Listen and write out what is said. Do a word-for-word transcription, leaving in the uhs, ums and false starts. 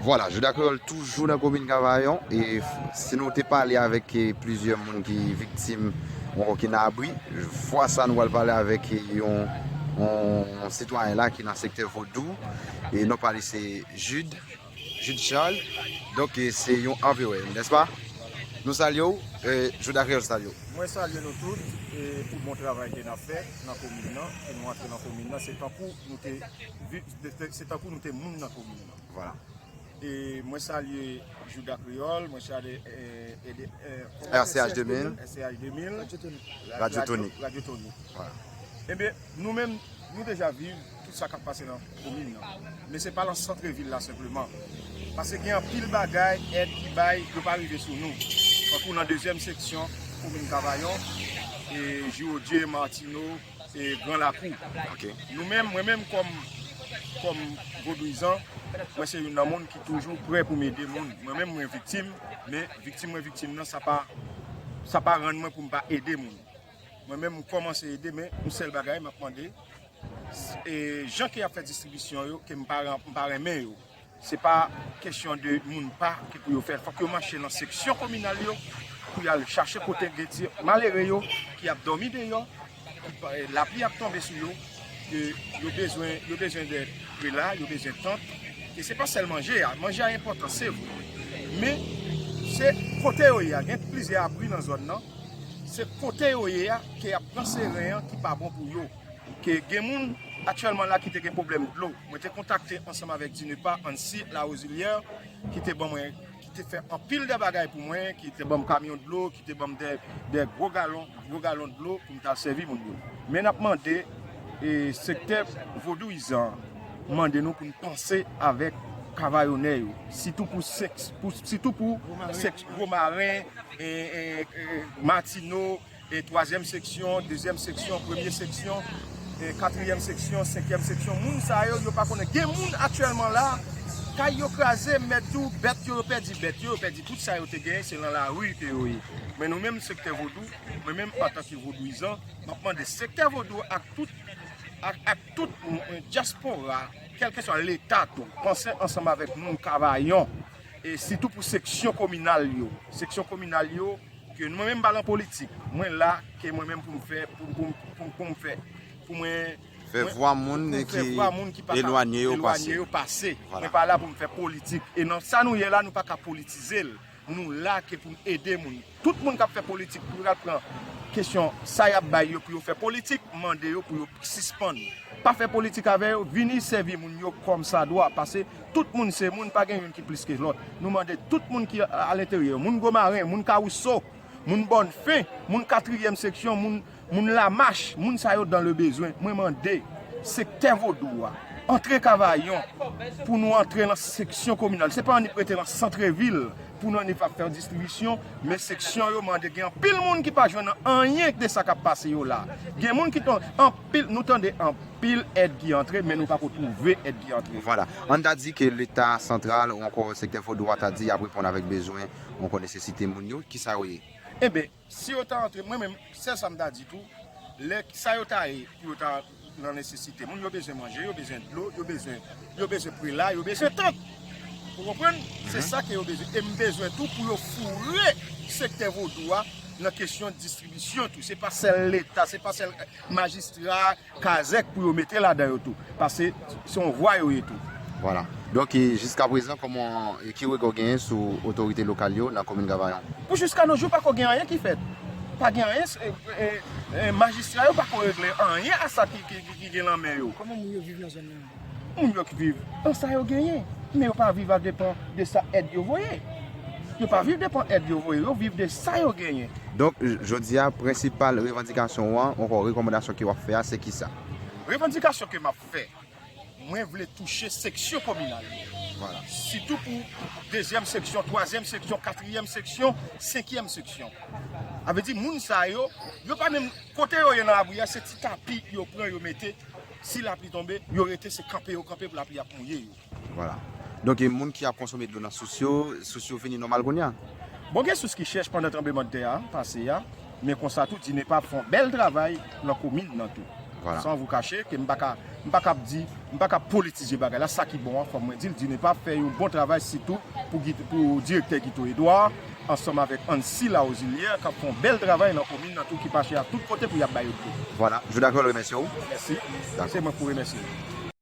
Vwala, Jouda Kreyòl toujou nan komin Kavayon. E si nou te pale avèk e, plizyè moun ki viktim, oubyen ki nan abri, fwa sa nou pral pale avèk e, yon, yon sitwayen la ki nan sektè Vodou. E non pa li se Jude, Jude Charles. Donk e, se yon anverè, nèspa? Nou salye w, e, Jouda Kreyòl salye w. Mwen salye nou tout e, pou bon travay ke n ap fè nan komin nan, ke nou antre nan komin nan. Se tankou nou te, vi- se tankou nou te moun nan komin nan. Vwala. E mwen salye Jouda Kreyòl, mwen salye e, e, e, R C H de mil. R C H de mil, Radyo Tonik. Radyo Tonik. Vwala. Ebyen, nou menm, nou deja viv tout sa k ap pase nan komin nan. Men se pa nan sant vil la senpleman. Paske gen anpil bagay, èd ki bay, yo pa rive sou nou. Tankou nan dezyèm seksyon komin Kavayon, e Jiwodye, Matino, e Gran Lakou. Ok. Nou menm, mwen menm kòm, kòm vodouyizan, mwen se youn nan moun ki toujou prè pou m ede moun. Mwen menm, mwen viktim, men viktim mwen viktim nan, sa pa, sa pa rann mwen pou m pa ede moun. Mwen menm, m kòmanse ede, men yon sèl bagay m ap mande, e, jan ke y ap fè distribisyon yo, ke m pa, m pa renmen yo. Se pa kesyon de moun pa ki pou yo fè l. Fòk yo mache nan seksyon kominal yo pou y al chache kote gen ti malere yo ki ap dòmi deyò, ki pa- lapli ap tonbe sou yo, ke yo bezwen, yo bezwen de prela, yo bezwen tant. E se pa sèl manje a. Manje a enpòtan, se vre. Men, se kote yo ye a. Gen plizyè abri nan zòn nan. Se kote yo ye a ke y ap pran seren an ki pa bon pou yo. Ke gen moun aktyèlman la ki te gen pwoblèm dlo. Mwen te kontakte ansanm avèk DINEPA, Ansi Larosilière, ki te ban mwen, ki te fè anpil de bagay pou mwen, ki te ban m kamyon dlo, ki te ban m de, de gwo galon, gwo galon dlo pou m ta sèvi moun yo. Men n ap mande, e, sektè vodouyizan an, mande nou pou n panse avèk Kavayonè yo, sitou pou sèks, pou, sitou pou sèks Gwo Maren, e, e, e, Matino, e twazyèm seksyon, dezyèm seksyon, premye seksyon, e katriyèm seksyon, senkyèm seksyon. Moun sa yo, yo pa konnen. Gen moun aktyèlman la, kay yo kraze, m mèt di w, bèt yo, yo pèdi bèt yo, yo pèdi tout sa yo te genyen, se nan lari ke yo ye. Men nou menm sektè vodou, mwen menm antanke vodouyizan, m ap mande sektè vodou ak tout, ak, ak tout, mm, dyaspora, kèlkeswa leta tou, panse ansanm avèk moun Kavayon, e sitou pou seksyon kominal yo. Seksyon kominal yo, ke mwen menm m pa lan politik. Mwen la, ke mwen menm pou m fè, pou, pou, pou, pou m fè, pou mwen, fè mwen, vwa moun pou m fè ki vwa moun ki pa ka elwanye yo pase. Elwanye yo pase. Vwala. Mwen pa la pou m fè politik. E nan sa nou ye la, nou pa ka politize l. Nou la ke pou n ede moun. Tout moun k ap fè politik, pou yo al pran kesyon sa y ap bay yo pou yo fè politik, mande yo pou yo sispann. Pa fè politik avè yo, vini sèvi moun yo kòmsadwa. Paske tout moun se moun, pa gen youn ki plis ke lòt. Nou mande tout moun ki alenteryè, moun Gwo Maren, moun Kawouso, moun Bòn Fen, moun katriyèm seksyon, moun, moun Lamach, moun sa yo dan le bezwen. Mwen mande sektè vodou a, antre Kavayon pou nou antre nan seksyon kominal. Se pa annik rete nan santrevil pou nou annik ap fè distribisyon, men seksyon yo mande gen anpil moun ki pa jwenn anyen de sa k ap pase yo la. Gen moun ki ton, anpil, nou tande anpil èd ki antre, men nou pako twouve èd ki antre. Vwala. Ann ta di ke leta santral ou ankò sektè vodou a ta di y ap reponn avèk bezwen, ankò nesesite moun yo. Kisa yo ye? Enben, si yo ta antre, mwen menm, sèl sa m ta di tou, lè sa yo ta ye, pou yo ta nan nesesite. Moun yo bezwen manje, yo bezwen dlo, yo bezwen, yo bezwen prela, yo bezwen tant. Ou konprann? Se sa ke yo bezwen. E m bezwen tou pou yo foure sektè vodou a nan kesyon distribisyon tou. Se pa sèl leta, se pa sèl majistra, kazèk pou yo mete ladan yo tou. Paske se yon vwa yo ye tou. Vwala. Donk, e, jiska prezan, kòman, e, ki rega w genyen sou otorite lokal yo nan komin Kavayon? Pou jiska nos jours, pako gen anyen ki fèt. Pa gen anyen, e, e, e, majistra yo pako regle anyen a sa ki, ki, ki, ki gen lan men yo. Kòman moun yo viv nan zòn nan? Moun yo ki viv nan sa yo genyen. Men yo pa viv a depan de sa èd yo voye. Yo pa viv depan èd yo voye. Yo viv de sa yo genyen. Donk, j-, jodi a, prensipal revandikasyon w an, ankò rekòmandasyon ke w ap fè a, se kisa? Revandikasyon ke m ap fè, mwen vle touche seksyon kominal yo. Vwala. Sitou pou dezyèm seksyon, twazyèm seksyon, katriyèm seksyon, senkyèm seksyon. A vle di, moun sa yo, yo pa menm, kote yo ye nan abri a, se ti tapi yo pran, yo mete. Si lapli tonbe, yo rete, se kanpe yo kanpe pou lapli ap mouye yo. Vwala. Donk, e moun ki ap konsome dlo nan sous yo, sous yo vini nòmal kounye a? Bon, gen sous ki chèch pandan tranblemanntè a pase a, men konsa tou, DINEPA ap fè yon bèl travay nan komin nan tou. Vwala. San vou kache ke m pa ka M pa kab di, m pa kab politize bagay la, sa ki bon an, fò mwen di l, DINEPA fè yon bon travay, sitou pou, pou direktè Guito Edouard, ansanm avèk Ancy Laozilière, k ap fè yon bèl travay nan komin nan tou, ki mache a tout kote pou y ap ba yo dlo. Vwala, Juda Cole remèsye w. Mèsi. Se mwen pou remèsye.